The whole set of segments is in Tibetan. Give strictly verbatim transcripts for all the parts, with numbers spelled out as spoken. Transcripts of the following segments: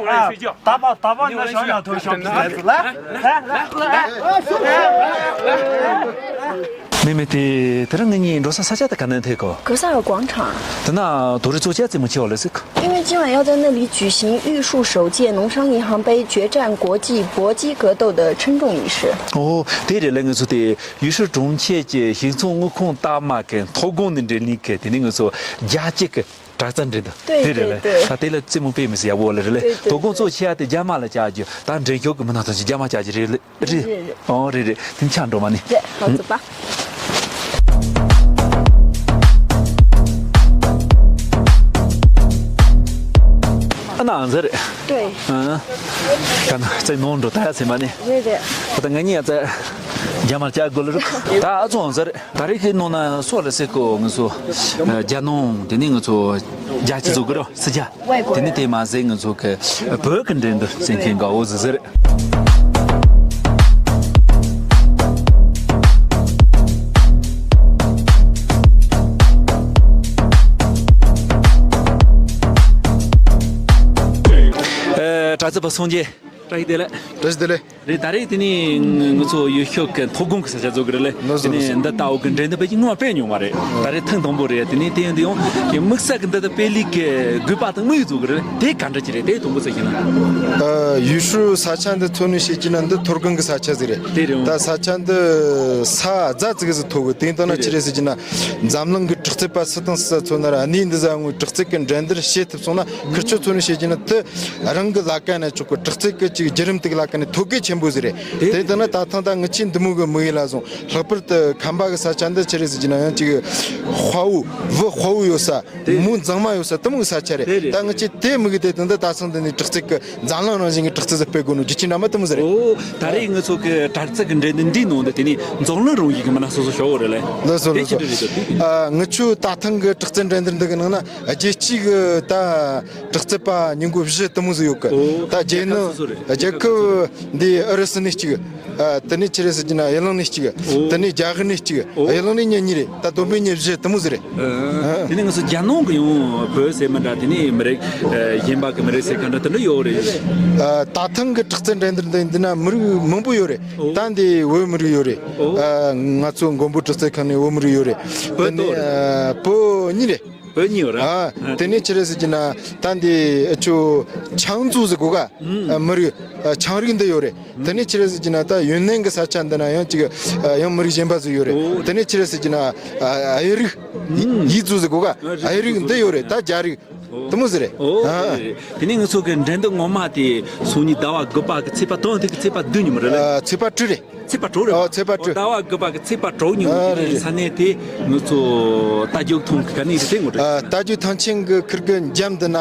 啊，打包，打包，你那小小偷小皮袋子，来，来，来，来。妹妹，དེ་དེ་རིང་ངེད་གཉིས་འགྲོ་ས་ས་ཆ་དེ་ག་ནས་ཐད་གོ། 格萨尔广场。 དེ་ན་དོ་རི་ཚོ་ཆ་རྩེད་མོ་ཆེ་བ་ལ་ཟིག 因为今晚要在那里举行玉树首届农商银行杯决战国际搏击格斗的称重仪式。 ཨོ། དེ་རེད་ལ། ངེད་ཚོ་དེ་ཡུལ་ཤུལ་གྲོང་ཁྱེར་གྱི་ཞིང་ཚོང་དངུལ་ཁང་ལྟག་མ་གི་ཐོ་དགོང་ནས་འབྲེལ་ནས་གི་དེ་ནས་ངེད་ཚོ་རྒྱལ་སྤྱི་གི་དྲག་རྩལ་འགྲན་བསྡུར་དེ་རེད་ལ། ད་དེ་ལ་རྩེད་མོ་དཔེ་མི་སྲིད་ཡག་པོ་ལ་རེད་ལ། དོ་དགོང་གཙོ་ཆེ་ཡ་དེ་རྒྱ་མ་ལ་བཅར་རྒྱུ། ད་འགྲན་ཞུགས་གི་མི་སྣ་ཐམས་ཅད་རྒྱ་མ་བཅར་རྒྱུ་རེད་ལ། རེད། རེད། རེད། ཨོ་རེད་རེད། དེ་ཆ་འགྲོ་མ་ནི། རེད། ཧང་ཙི་པ། ཨ་ན་ཨང་ཟེར། 对。 ཨ། ད་ན་རྩེད་ནོར་འགྲོ་ད་ཡ་ཟེར་མ་ནི། རེད་རེད། ད་ང་གཉིས་ཡ་རྩེད་རྒྱ་མར་བཅར་དགོས་ལ་རུ། ད་ཨ་ཙོ་ཨང་ཟེར། ད་རེས་ཀྱི་ནང་ན་སོ་ལ་སེ་ཀོ་ང་ཚོ་རྒྱ་ནང་དེ་ནི་ང་ཚོ་རྒྱ་སྤྱི་ཚོགས་ཀྱི་རོ་སི་རྒྱ། དེ་ནི་དེ་མ་ཟད་ང་ཚོ་གི་བོད་ཀྱི་འགྲན་བསྡུར་ཟེར་མཁན་འགའ་འོ་ཟི་ཟེར། ཨེ། དྲག་རྩལ་པ་སངས་རྒྱས། བཀྲ་ཤིས་བདེ་ལེགས། བཀྲ་ཤིས་བདེ་ལེགས། རེད། ད་རེས་དེ་ནི་ང་ཚོ་ཡུལ་ཤུལ་གྱི་མཐོ་སྒང་གི་ས་ཆ་བཟོ་གི་རེད་ལེ། ལགས་སོ། དེ་ནི་ལགས་སོ། འདི་ལྟ་བུ་གི་འགྲན་བསྡུར་དཔེ་ཅིག་སྔོན་མ་སྤེལ་མྱོང་མ་རེད། ད་རེས་ཐེངས་དང་པོ་རེད། དེ་ནི་དེ་ཡང་དེ་ཡང་དམིགས་བསལ་གྱི་འདི་ལྟ་སྤེལ་ལུགས་ཀྱི་དགོས་པ་དང་དམིགས་ཡུལ་བཟོ་གི་རེད་ལེ། དེ་ག་འདྲ་ཅིག་རེད། དེ་དང་པོ་ཚོ་ཤེས་ན། ཨ། ཡུལ་ཤུལ་ས་ཆ་འདི་ཚོ་ནས་བཤད་ཀྱི་ན་འདི་མཐོ་སྒང་གི་ས་ཆ་ཟིག་རེད། དེ་རེད། ད་ས་ཆ་འདི་ས་རྫ་ཙིག་ཟིག་མཐོ་གི། དེ་ཡིན་ད་ན་ཅི་རེད་ཟེར་གྱི་ན། འཛམ་གླིང་གི་དྲག་རྩལ་པ་སུ་དང་སུ་ཚོ་ན་ར་གནས་འདི་ཟ་ངོ་དྲག་རྩལ་གྱི་འགྲན་བསྡུར་བྱེད་ཐུབ་སོང་ན། ཁིར་ཆོ་ཚོ་ནས་བཤད་ཀྱི་ན་དེ་རང་གི་ལ་ཀ་ན་ཆོག་གི། དྲག་རྩལ་གྱི་ཅིག་བརྒྱུད་རིམ་དེ་གི་ལ་ཀ་ནས་ཐོད་རྒལ་ཆེན་པོ་ཟིག་རེད། དེ་ལྟ་ན་ད་ཐེངས་ད་ངི་ཆོའི་འདི་མོ་གི་དམིགས་ཡུལ་ལ་བཟུང་། ལྷག་པར་དུ་ཁམས་པ་གི་ས་ཆ་འདི་ཅི་རེད་ཟེར་གྱི་ན་ཡང་ཅིག་དཔའ་བོ་བུ་དཔའ་བོ་ཡོད་ས། མོ་མཛངས་མ་ཡོད་ས་དེ་མོ་གི་ས་ཆ་རེད། ད་ངི་ཆོའི་དེ་དམིགས་ཡུལ་དེ་དེ་འདི་ད་ཐེངས་འདི་ནས་དྲག་རྩལ་གྱི་འཛམ་གླིང་རང་བཞིན་གྱི་དྲག་རྩལ་ཟིག་སྤེལ་དགོས་ནོ་རྒྱུ་ཆེན་འདྲ་མ་དེ་མོ་ཟིག་རེད། ཨོ། ད་རེས་ངི་ཆོ་གི་དྲག་རྩལ་གྱི་འགྲན་བསྡུར་འདིའི་ནང་དུ་དེ་ནས་འཛམ་གླིང་རང་བཞིན་གྱི་མི་སྣ་སོ་སོ་ཞོག་རེད་ལེ། ལགས་སོ་ལགས་སོ། དེ་ཅི་འདྲ་རེད་ད། ཨ། ངི་ཆོ་ད་ཐེངས་གི་དྲག་རྩལ་འགྲན་བསྡུར་འདི་གི་ནང་ན་རྒྱལ་སྤྱི་གི་ད་དྲག་རྩལ་པ་ཉིན་གུང་བཞི་དེ་མོ་ཟིག་ཡོད་གི། ཨོ། ད་རྒྱལ་ནང་རྒྱལ་ཁབ་འདི་ཨུ་རུ་སུ་ནས་གཅིག། ཨ། དེ་ནས་ཅི་རེད་ཟེར་གྱི་ན་ཨི་ལང་ནས་གཅིག། ཨོ། དེ་ནས་རྒྱ་གར་ནས་གཅིག། ཨོ། ཨི་ལང་ནས་མྱི་གཉིས་རེད། ད་བསྡོམས་པས་མྱི་བཞི་དེ་མོ་ཟིག་རེད། ཨ། དེ་ནས་ང་ཚོ་རྒྱ་ནང་གི་ཡང་བོད་ཟེར་མི་འདྲ། དེ་ནས་མི་རིགས་ཨ་གཞན་པ་གི་མི་རིགས་ཟེར་ག་འདྲ་དེ་འདྲ་ཡོད་རེད། ཨ། ད་ཐེངས་གི་དྲག་རྩལ་འགྲན་བསྡུར་འདི་འདི་ན་མི་རིགས་མང་པོ་ཡོད་རེད། ཨོ། ད་འདི་བོད་མི་རིགས་ཡོད་རེད། ཨོ། ཨ། ང་ཚོ་མགོན་པོ་དྲག་རྩལ་ཁང་ནས་བོད་མི་རིགས་ཡོད་རེད། བོད་དེ་ནས་ཨ་བོད་གཉིས་རེད། བོད་གཉིས་ཡོད་རེད། ཨ། དེ་ནས་ཅི་རེད་ཟེར་གྱི་ན་ད་འདི་ཨ་ཆོ་ཆང་ཙུའུ་ཟེར་གོ་ག། ཨ། མི་རིགས་ཨ་ཆང་རིགས་འདི་ཡོད་རེད། དེ་ནས་ཅི་རེད་ཟེར་གྱི་ན་ད་ཡུན་ནན་གི་ས་ཆ་འདི་ན་ཡང་ཅིག་ཨ་ཡང་མི་རིགས་གཞན་པ་ཟིག་ཡོད་རེད། ཨོ། དེ་ནས་ཅི་རེད་ཟེར་གྱི་ན་ཨ་ཨའི་རིགས། ཨུམ། ཡི་ཙུའུ་ཟེར་གོ་ག། ཨ་རིགས་ཨའི་རིགས་འདི་ཡོད་རེད། ད་རྒྱ་རིགས། ཨོ། དེ་མོ་ཟིག་རེད། ཨོ། ཨ། རེད་རེད། དེ་ནས་ང་ཚོ་གི་འགྲན་བསྡུར་སྔོན་མ་དེ་སང་ཉིན་ཟླ་བ་དགུ་པ་གི་ཚེས་པ་དང་དེ་གི་ཚེས་པ་བདུན་ཉིན་མོ་རེད་ལེ། ཨ། ཚེས་པ་དྲུག་རེད། ཚེས་པ་དྲུག་རེད་པ། ཨོ། ཚེས་པ་དྲུག། ཟླ་བ་དགུ་པ་གི་ཚེས་པ་དྲུག་ཉིན་མོ། ཨ། དེ་རེད་རེད། ས་གནས་དེ་ང་ཚོ་རྟ་རྒྱུག་ཐང་གི་ག་ནས་དེ་ངོ་རེད། ཨ། རྟ་རྒྱུག་ཐང་ཆེན་གི་ཁིར་གི་འཇམ་དུ་ན་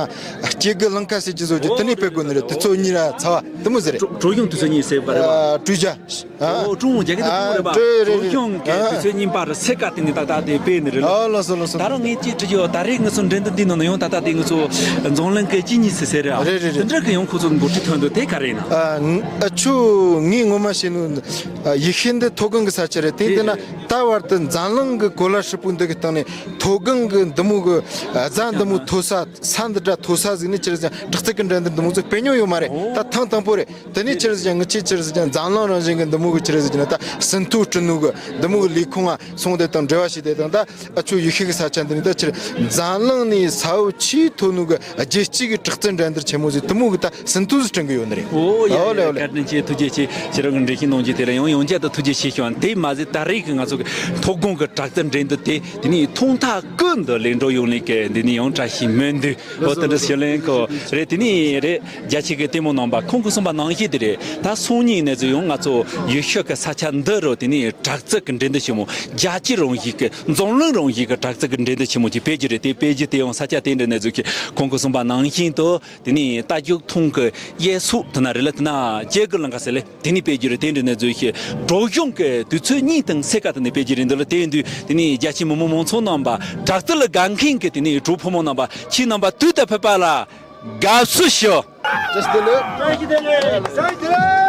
སྐྱེ་དགུ་ལང་ཀ་ཟེར་གྱི་བཟོ་རྒྱུ་དེ་ནས་སྤེལ་དགོས་ནི་རེད། དུས་ཚོད་གཉིས་ར་ཚ་བ་དེ་མོ་ཟིག་རེད། ཀྲོ་ཀྲོ་གཞུང་དུས་ཚོད་གཉིས་ཟེར་བ་རེད་པ། ཨ། དྲུག་བརྒྱ། ཨོ། ཀྲུང་རྒྱ་སྐད་དུ་ཨ་ཀྲུང་རེད་པ། ཀྲུང་ཀྲུང་གི་ཨ་དུས་ཚོད་གཉིས་པར་སེ་ཀ་དེ་ནས་ཏག་ཏག་དེ་སྤེལ་ནི་རེད་ལ། ཨ་ལགས་སོ་ལགས་སོ། ད་རུང་ངས་ཅིག་དྲི་རྒྱུ། ད་རེས་ང་ཚོ་འགྲན་བསྡུར་འདི་ནང་ན་ཡང་ཏག་ཏག་དེ་ང་ཚོ་འཛམ་གླིང་གི་གཅིག་གཉིས་སུ་ཟེར་རེད་ཨ། རེད་རེད་རེད། དེ་འདྲ་གི་ཡང་ཁོ་ཚོ་འགོ་ཁྲིད་ཐོན་འདུག་དེ་ག་རེ་ཡིན་ན། ཨ་ང་ཨ་ཆོ་ངས་ངོ་མ་བཤད་ནོ། ཨ་ཡུལ་ཤུལ་འདི་མཐོ་སྒང་གི་ས་ཆ་རེད། དེ་ཡིན་ན་ད་བར་དུ་འཛམ་གླིང་གི་གོ་ལ་ཧྲིལ་པོ་འདི་གི་སྟེང་ནས་མཐོ་སྒང་གི་འདི་མོ་གི་ཨ་རྫ་འདི་མོ་མཐོ་ས། ས་འདི་འདྲ་མཐོ་ས་ཟིག་ནས་ཅི་རེད་ཟེར་ན་དྲག་རྩལ་གི་འགྲན་བསྡུར་འདི་མོ་ཟིག་སྤེལ་མྱོང་ཡོད་མ་རེད། ད་ཐེངས་དང་པོ་རེད། དེ་ནས་ཅི་རེད་ཟེར་ན་ངི་ཆོས་ཅི་རེད་ཟེར་ན་འཛམ་གླིང་རང་བཞིན་གྱི་འདི་མོ་གི་ཅི་རེད་ཟེར་ན་ད་ཟིན་ཐོ་སྤྲོད་ནོ་གི་འདི་མོ་གི་ལས་ཁུངས་ང་སོང་དེ་དང་འབྲེལ་བ་བྱས་དེ་དང་། ད་ཨ་ཆོ་ཡུལ་ཤུལ་གི་ས་ཆ་འདི་ནས་ད་ཅི་རེད། འཛམ་གླིང་ནས་ས་བབ་ཆེས་མཐོ་ནོ་གི་རྒྱལ་སྤྱི་གི་དྲག་རྩལ་འགྲན་བསྡུར་ཆེན་མོ་ཟིག་དེ་མོ་གི་ད་ཟིན་ཐོ་ཟིག་སྤྲད་གི་ཡོད་ནི་རེད། ཨོ་ཡ། ཨོ་ལེ་ཡ། ཨོ་ལེ། བཀའ་དྲིན་ཆེ། ཐུགས་རྗེ་ཆེ། ཁྱེད་རང་གི་འགྲེལ་བཤད་གནང་རྒྱུ་དེ་ལ་ཡང་ཡང་བསྐྱར་དུ་ཐུགས་རྗེ་ཆེ་ཞུ། དེ་མ་ཟད་ད་རེས་ཀྱི་ང་ཚོ་གི་མཐོ་སྒང་གི་དྲག་རྩལ་འགྲན་བསྡུར་དེ་དེ་ནས་ཐོག་མཐའ་ཀུན་ཏུ་ལེགས་འགྲུབ་ཡོང་ནི་གི་འདི་ནས་ཡང་བཀྲ་ཤིས་སྨོན་འདུན། ཨོ་དེ་འདྲ་ཞུ་ལེན་གོ་རེད། དེ་ནས་རེད། རྒྱ་ཆེ་གི་ལྟད་མོ་རྣམ་པ་ཁོང་གིས་གསུངས་པ་ནང་བཞིན་དེ་རེད། ད་སང་ཉིན་ནས་ཚུར་ཡང་ང་ཚོ་ཡུལ་ཤུལ་གི་ས་ཆ་འདི་རུ་དེ་ནས་དྲག་རྩལ་གི་འགྲན་བསྡུར་ཆེན་མོ། རྒྱལ་སྤྱི་རང་བཞིན་གི་འཛམ་གླིང་རང་བཞིན་གི་དྲག་རྩལ་གི་འགྲན་བསྡུར་ཆེན་མོ་ཅིག་སྤེལ་རྒྱུ་རེད། དེ་སྤེལ་རྒྱུ་དེ་ཡང་ས་ཆ་དེ་འདྲ་ནས་ཚུར་གི་ཁོང་གིས་གསུངས་པ་ནང་བཞིན་དུ་དེ་ནས་རྟ་རྒྱུག་ཐང་གི་གཡས་ཟུར་དེ་ན་རེད་ལ། དེ་ན་སྐྱེ་དགུ་ལང་ཀ་ཟེར་ལེ། དེ་ནས་སྤེལ་རྒྱུ་རེད། དེ་འདྲ་ནས་ཚུར་གི་ཀྲོ་གཞུང་གི་དུས་ཚོད་གཉིས་དང་སེ་ཀ་དེ་ནས་སྤེལ་རྒྱུ་རེད་འདུག་ལ། དེ་ཡིན་དུས་དེ་ནས་རྒྱལ་སྤྱིའི་མི་མང་མང་ཚོགས་རྣམ་པ་དྲག་རྩལ་ལ་དགའ་མཁན་གྱི་དེ་ནས་གྲོགས་ཕོ་མོ་རྣམ་པ་ཁྱེད་རྣམ་པ་དུས་དང་བབ་པ་ལ་དགའ་བསུ་ཞུ། བཀྲ་ཤིས་བདེ་ལེགས། བཀྲ་ཤིས་བདེ་ལེགས།